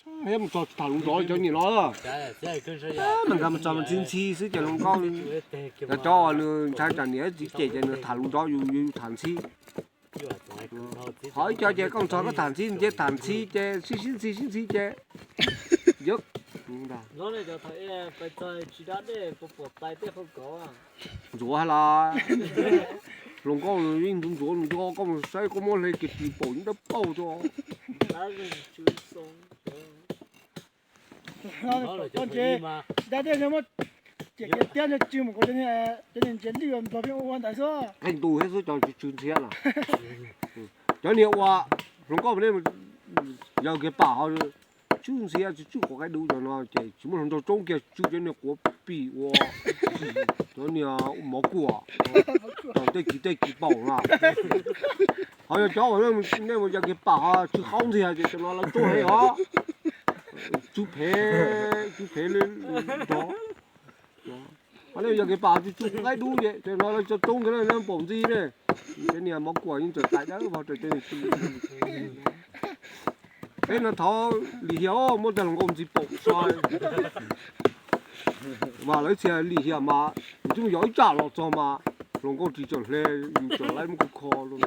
Mus txog tham hluas nraug cov niam no, mas nkag mus txog mas ntxhi ntxhi xwb ces hluas nkauj, cov cov uas nws ntshai tsam niam txiv cem ces nws tham hluas nraug yus, yus tham ntxhi. Qhov ib co ces koj mus txog koj tham ntxhi ces tham ntxhi ces sib sib ntxhi sib ntxhi ces, ntxuav hais las, hluas nkauj nws yeej ntxuav ntxuav nws, koj mus saib koj muab hle kiag ris paum yeej dawb paug tso. Tsis tas dej muab cem kiag tiab ntsw mus kuv cov niag ntsia lij nplog pheej ua ua ntawd xwb. Qee ntu thiab xwb cov tsw tsw ntxhiab na. Cov niag ua hluas nkauj yawg kiag pam ho tsw ntxhiab tsw tsw quav qaib dub cov no ces tsis muaj hluas nraug tsoob kiag tsw cov niag quav pim ua cov niag mov kuam, tej kis tej kis paum na. Ho yog cov uas nej mus yawg kiag pam ho tsw qaub ntxiag ces cov no lawv tsoob heev os. Tsw phev, tsw phev li nrov. Ho nej yawg kiag pam tsw tsw quav qaib dub ces cov no lawv tsoob kiag na, paum ntxi ne. Cov niag mov kuam yeej txawm tais dawb vog raws cov niag tsw. Peb no thaum lim hiam muab tag hluas nkauj ntxi paum sai. Mas lawv txhia lim hiam mas yus twb mus yos ib tsam los txog mas hluas nkauj tsis tseem hle, yus tseem laib muab kho kho rau na.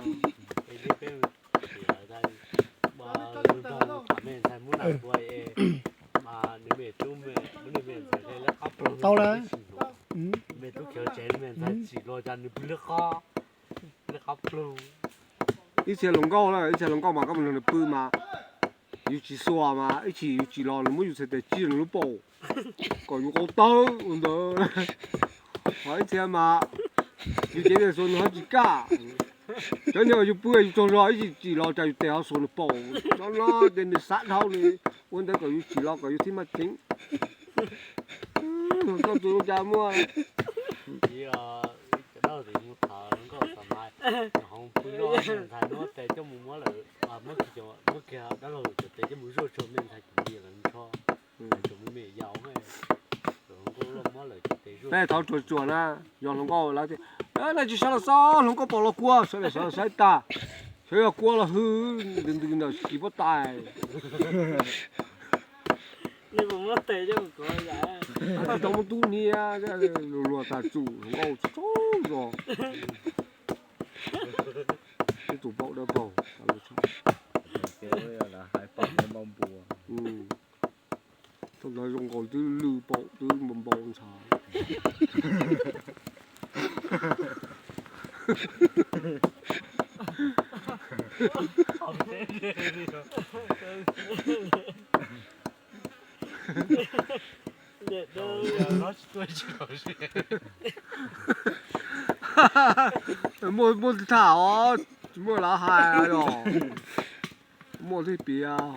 Tau na. Ib txhia hluas nkauj na, ib txhia hluas nkauj mas koj mus nrog nws pw mas yus tsis xuas mas ib chim yus tsim los nws muab yus txhais tes tsij nws lub paum kom yus qau tawb ua ntawd. Ho ib txhia mas yus cev tes xuas nws ho tsis kaj. Cov niag uas yus pw yus tsaug zog ib chim tsim los cas yus tes ho xuas nws paum no no ces nws xav dhau li. Ua ntawd kom yus tsim los kom yus thiaj maj ceev. Hluas nkauj tus zoo cas muaj. Peb thov tsuag tsuag na, yog hluas nkauj lawv tias, nej tsis sawv los xauj hluas nkauj paum los kua, sawv los sawv saib tag, xyov yog kua los hwj ntws ntws ntawm kis pob tais. Tsis tau muab tub niab, luag luag tas tsum hluas nkauj tsaug zog. Ib tug paum dawb paug. Thaum ntawd zoo nkaus twb lwj paum twb npau npau ntxhov. Muaj, muaj tham os, tsis muaj lav hais os. Muaj thiaj piav.